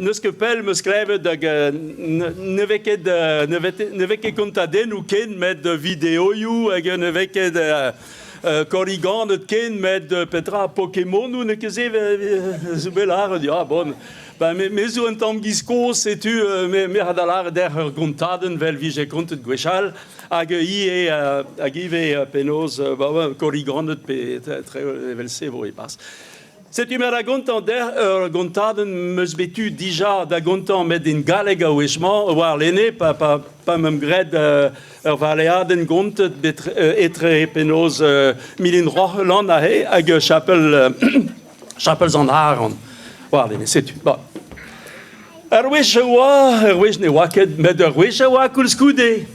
N'eus ket pell 'm eus klevet hag ne vez ket ne vez ket kontadennoù ken met videoioù hag ne vez ket korriganed ken met petra Pokemonoù n'eo ket se zo bet lâret ya bon ben me, me zo un tamm giz kozh setu me, me a da lâret dec'h ur gontadenn 'vel vije kontet gwechall hag ivez hag ivez penaos korriganed pe evel-se vo e-barzh. Setu me da gontañ dec'h ur gontadenn 'm eus bet tu dija da gontañ met en galleg a wech-mañ warlene pa, pa, pa 'm graet ur valeadenn gontet etre penaos Milin Roc'h-Lan aze hag chapel chapel Sant-Haran warlene setu. Bon. Ur wech e oa, ur wech ne oa ket, met ur wech e oa koulskoude.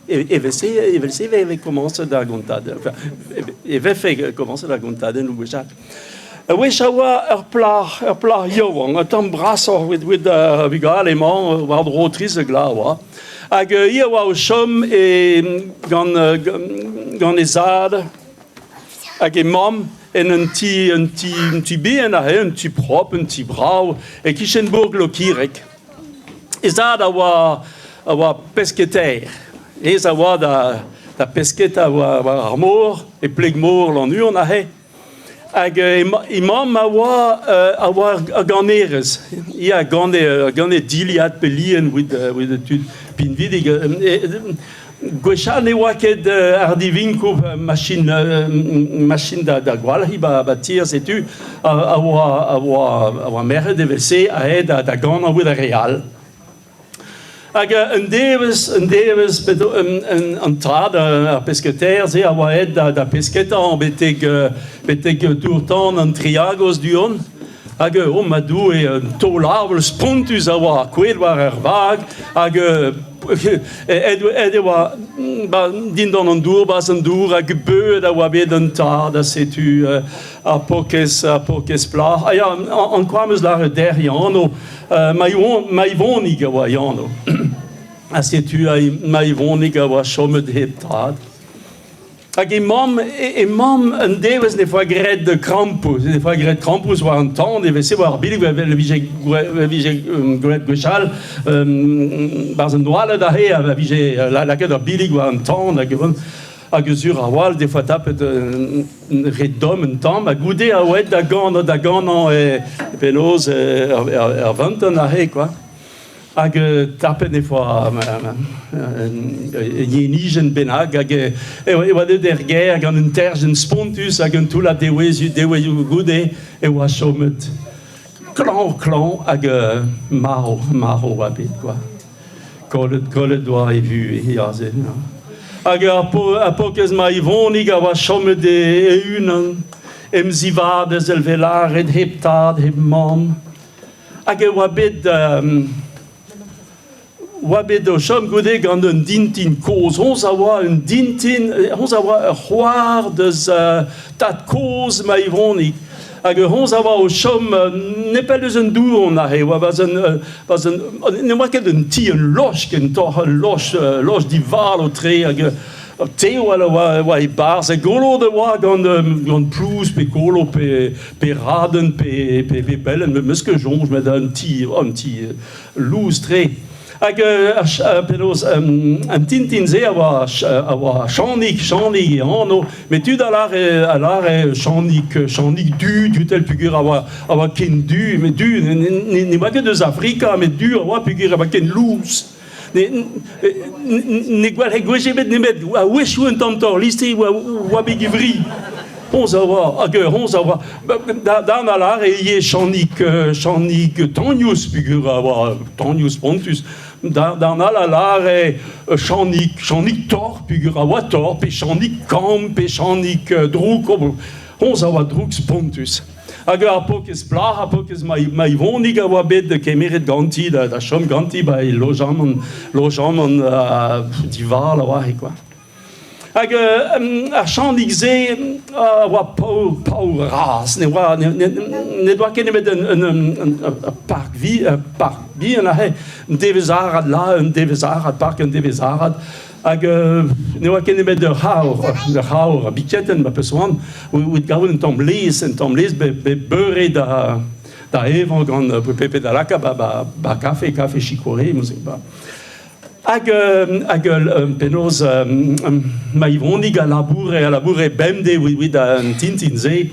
Evel-se evel-se e vez komañset ar gontadenn. Enfin, e vefe komañset ar gontadenn gwechall. A-wech a oa ur plac'h, ur plac'h yaouank, un tamm brasoc'h evit ar vugale-mañ, war-dro 13 vloaz oa. Hag hi a oa o chom e, gant, gant he zad hag he mamm en un ti, un ti, un ti bihan aze, un ti propr, un ti brav, e-kichen bourg Lokireg. He zad a oa a oa pesketaer. Aes a oa da da pesketa war war ar mor, e pleg-mor Lannuon aze. Hag he mamm a oa a oa ur ganerez. Hi a gane a gane dilhad pe lien evit evit tud pinvidik. Gwechall ne oa ket ardivinkoù machin machin da da gwalc'hiñ ba ba tier setu a oa a oa a oa merc'hed evel-se aet da da ganañ evit ar re all. Hag un devezh un devezh bet an tad ar pesketaer-se a oa aet da da pesketañ betek betek tour-tan an Triagoz du-hont. Hag oh ma Doue, un taol-avel spontus a oa kouezhet war ar vag hag aet e oa ba dindan an dour, 'barzh an dour hag beuet a oa bet an tad ha setu ar paourkaezh ar paourkaezh plac'h. Ah ya, ankouaet 'm eus lâret dec'h e anv, Maïvonig a oa e anv. Ha setu Maïvonig a oa chomet hep tad. Hag he mamm, he mamm un devezh ne foa graet krampouezh, ne foa graet krampouezh war an tan, e veze war ar billig evel e vije, e vije graet gwechall, barzh an oaled aze a vije lakaet ar billig war an tan hag hag sur a-walc'h des fois tapet re domm un tamm ha goude a oa da ganañ da ganañ e penaos er vantenn aze quoi. Hag tapet e foa yenijenn bennak hag e oa deuet er gêr gant un terjenn spontus hag un toullad devezhioù devezhioù goude e oa chomet klañv-klañv hag marv marv oa bet kwa. Kollet kollet oa e vuhez aze. Hag ar paourkaezh Maïvonig a oa chomet e-unan emzivadez èl vez lâret hep tad hep mamm. Hag e oa bet oa bet o chom goude gant un dintin kozh. Honnezh a oa un dintin, honnezh a oa ur c'hoar deus tad-kozh ma Ivonig. Hag honnezh a oa o chom nepell eus un douron aze. Oa 'barzh un 'barzh un ne oa ket un ti, ul loch kentoc'h, ul loch loch divalo-tre hag tev a oa, oa e-barzh. Golo e oa gant, gant plouz pe kolo pe, pe radenn pe, pe, pe bellenn, meus ket soñj, met un ti, un ti lous-tre. Hag penaos, an tintin-se a oa, a oa Chanig, Chanig e anv, met tud a lâre, a lâre Chanig, Chanig du, du-tel peogwir a oa, a oa ken du, met du, ne oa ket eus Afrika, met du a oa peogwir a oa ken lous. Ne gwalc'he gwech ebet nemet a-wechoù un tamm torlistri oa, oa bet gevri. Hoñz a oa, hag hoñz a oa. Darn a lâre ivez Chanig, Chanig Tagnous, peogwir a oa tagnous spontus. Darn all a lâre Chanig, Chanig Tor, peogwir a oa tor, pe Chanig Kamm, pe Chanig Drouk. Hoñz a oa drouk spontus. Hag ar paourkaezh plac'h, ar paourkaezh Maïvonig a oa bet kemeret ganti da, da chom ganti ba e lojamant, lojamant dival a oa quoi. Hag ar chanig-se a oa paour, paour razh. Ne oa, ne, ne, ne doa ket nemet un, un, un, un park, vi, un park bihan aze, un devezh-arat là, un devezh-arat, park un devezh-arat. Hag ne oa ket nemet ur c'havr, ur c'havr a biketenn ma peus c'hoant, evit kaout un tamm laezh, un tamm laezh bep beure da, da evañ gant pe da lakaat ba, ba, ba kafe, kafe chicorée, ba. Hag, hag penaos ma Ivonig a laboure, a laboure bemdez evit an tintin-se.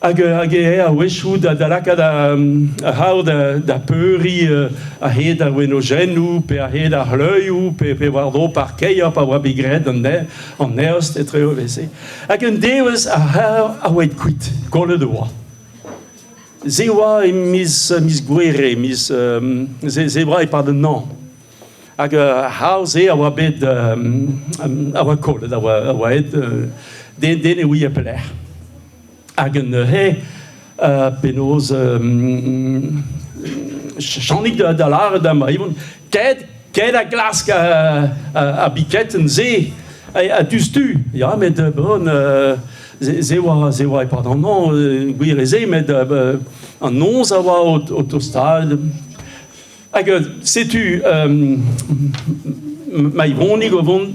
Hag, hag e a-wechoù da, da lakaat ar c'havr da, da peuriñ a-hed ar wenojennoù pe a-hed ar c'hleuzioù pe, pe war-dro parkeier pa oa bet graet an, an eost etre evel-se. Hag un devezh ar c'havr a oa kuit, kollet e oa. Se oa e miz, miz Gouere, miz, se, se oa e-pad an hañv. Hag ar c'havr-se a oa bet a oa kollet, a oa, a oa aet den, den e ouie pelec'h. Hag neuze, penaos Chanig da, da lâret da Maivon, ket, ket a glask ar biketenn-se a diouzhtu. Ya, met bon, se oa, se oa e-pad an hañv, gwir eo se, met an noz a oa o, o tostaat. Hag setu Maivonig o vont,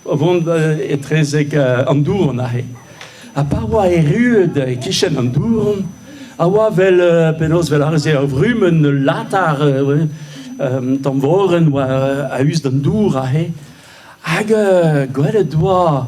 o vont etrezek an douron aze. Ha pa oa erruet e-kichen an douron, a oa 'vel penaos 'vel aze ur vrumenn, ul latar, tamm vorenn oa a-us d'an dour aze. Hag gwelet oa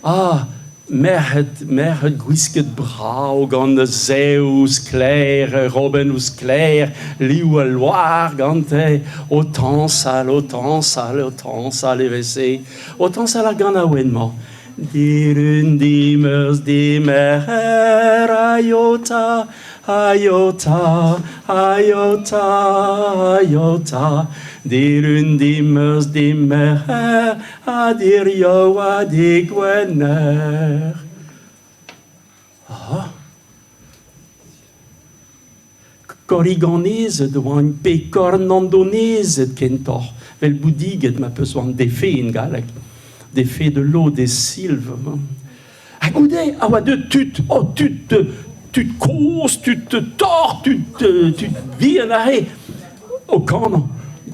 Ah, merc'hed, merc'hed gwisket brav gant saeoù sklaer, robennoù sklaer, liv al loar gante, o tañsal, o tañsal, o tañsal evel-se, o tañsal ar ganaouenn-mañ. Dilun, dimeurzh, dimerc'her, aiota, aiota, aiota, aiota. Dilun, dimeurzh, dimerc'her, Ha diriaou ha digwener. Ah. Korriganezed oant pe kornandonezed kentoc'h, 'vel boudiged ma peus oant des fées en galleg. Des fées de l'eau, des sylves. Ha goude a oa deuet tud, oh tud, tud kozh, tud tort, tud, tud bihan aze, o kanañ.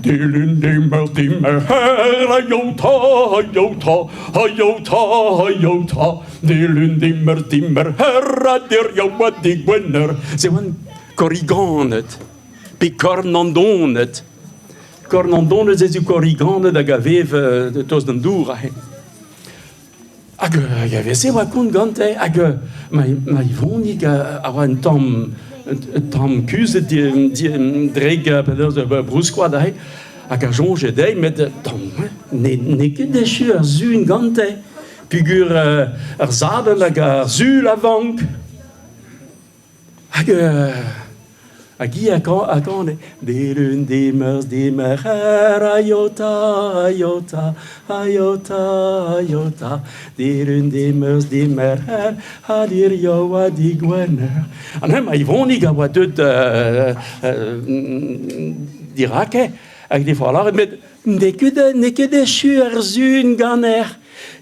Dilun dimeur dimerc'her aiota, aiota, aiota, aiota. Dilun dimeur dimerc'her ha diriaou ha digwener. Se oant korriganed, pe kornandoned. Kornandoned se zo korriganed hag a vev tost d'an dour aze. Hag hag evel-se e oa kont gante hag ma ma Ivonig a oa un tamm un tamm kuzhet drek penaos brouskoad aze hag a soñje dezhi met tamm n'eo ket echu ar sun gante peogwir ar sadorn hag ar sul a vank. Hag hag hi a gane Dilun, dimeurzh, dimerc'her, aiota, aiota, aiota, aiota. Dilun, dimeurzh, dimerc'her, ha diriaou ha digwener. An hemañ Ivonig a oa deuet dirake hag devoa lâret met n'eo ket n'eo ket echu ar sun ganec'h.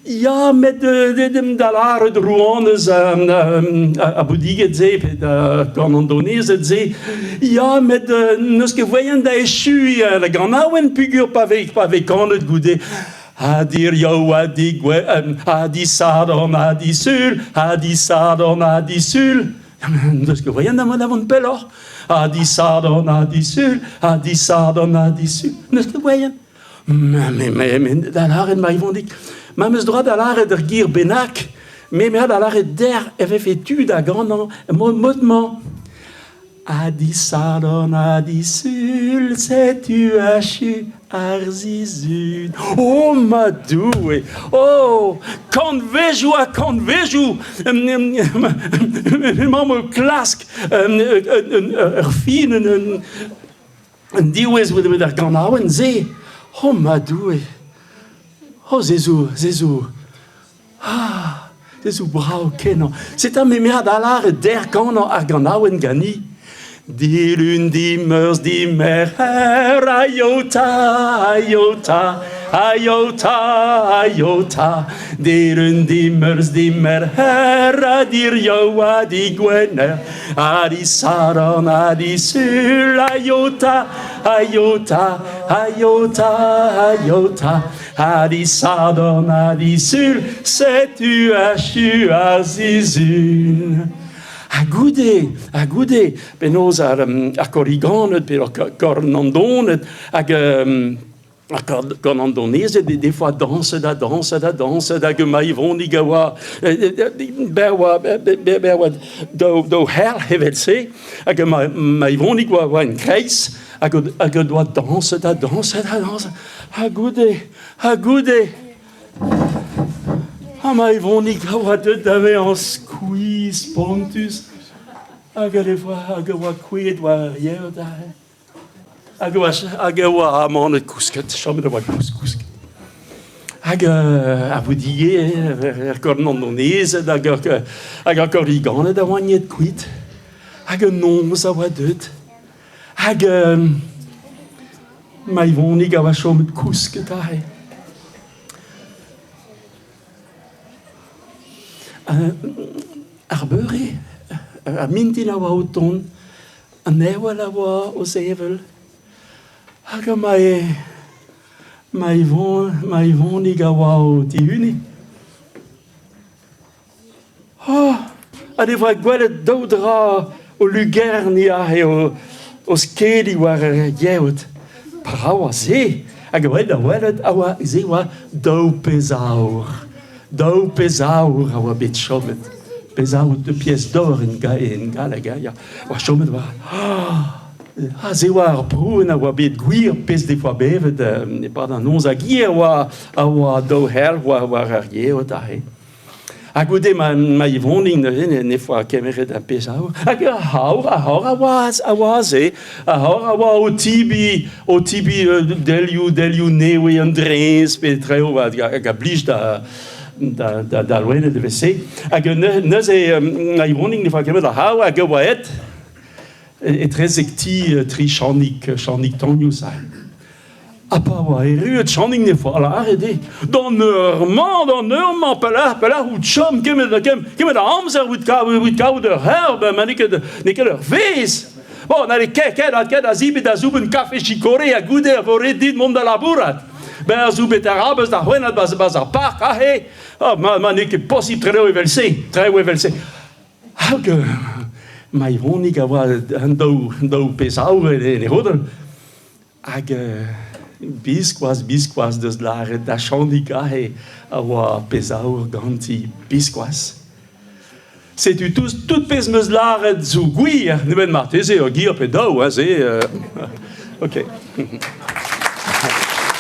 Ya, met da lâret rouanez ar boudiged-se pe da gornandonezed-se, ya, met n'eus ket voaien da echuiñ la ganaouenn peogwir pa vez pa vez kanet goude Ha diriaou ha digwe ha disadorn ha disul, ha disadorn ha disul. N'eus ket voaien da vont pelloc'h. Ha disadorn ha disul, ha disadorn ha disul. N'eus ket voaien. Me da lâret ma Ivonig, ma 'm eus droad da lâret ur ger bennak, me me da lâret dec'h e vefe tu da ganañ mod-mañ. Ha disadorn ha disul, setu achu ar sizhun. Oh ma Doue! Oh! Kantvejoù ha kantvejoù emaomp o klask ur fin, un An diwezh oa bet ar ganaouenn-se. Oh ma Doue! Oh se zo, se zo, ah, se zo brav-kenañ. Setu me 'm da lâret dec'h kanañ ar ganaouenn ganiñ. Dilun, dimeurzh, dimerc'her, aiota, aiota, aiota, aiota. Dilun, dimeurzh, dimerc'her, ha diriaou ha digwener. Ha disadorn ha disul, aiota, aiota, aiota, aiota. Ha disadorn ha disul, setu achu ar sizhun. Ha goude, ha goude, penaos ar, ar korriganed pe ar kornandoned hag ar kornandonezed des fois dañset ha dañset ha dañset hag Maïvonig a oa ber oa ber oa daou daou c'herl evel-se hag Maïvonig oa oa en kreiz hag hag o doa dañset ha dañset ha dañset ha goude ha goude Ha Maïvonig a oa deuet da vezañ skuizh spontus hag a oa hag a oa kouezhet war ar yeot aze. Hag a oa hag a oa amanet kousket, chomet a oa kousket. Hag ar voudige, er gornandonezed hag hag ar korriganed a oa aet kuit. Hag an noz a oa deuet. Hag Maïvonig a oa chomet kousket aze. Ar beure, ar mintin a oa o tont, an heol a oa o sevel, hag Maïvonig a oa o tihuniñ. Ha ne voa gwelet daou dra o lugerniñ aze o skediñ war ar yeot. Brav se! Hag a oa da welet a oa se oa daou pezh aour. Daou pezh aour a oa bet chomet. Pezh aour de pièces d'or en galleg, ya. Oa chomet war... Ha se oa ar prouenn a oa bet gwir pezh devoa bevet e-pad an noz hag hir a oa daou c'herl war ar yeot aze. Ha goude ma, ma Yvonig neuze ne nefoa kemeret ar pezh aour. Hag ar c'haour, ar c'haour a oa, a oa aze. Ar c'haour a oa o tibi, o tibi delioù, delioù nevez an drez pe traoù hag a blij da, da, da, da loened evel-se. Hag neuze ma Yvonig nefoa kemeret ar c'haour hag a oa aet etrezek ti tri Chanig, Chanig Tagnous. Ha pa oa erruet Chanig ne foa lâret eo d'an eur-mañ, d'an eur-mañ, pelec'h, pelec'h out chom kemet, kemet a amzer evit kaout ur c'herb, ma n'eo ket, n'eo ket ur vezh. Bon, n'allez ket, ket, ket a zibet da zouben kafe chikoré ha goude a vo ret dit mont da labourat. Ben a zo bet arabez da c'hwennat bas ar park aze. Oh, ma, ma n'eo ket posibl traoù evel-se, traoù evel-se. Hag Maïvonig a oa an daou, daou pezh aour en e rodell. Hag biskoazh, biskoazh deus lâret da Chanig aze a oa pezh aour ganti, biskoazh. Setu tout pezh 'm eus lâret zo gwir, nemet marteze ur gir pe daou, hein, se... ok.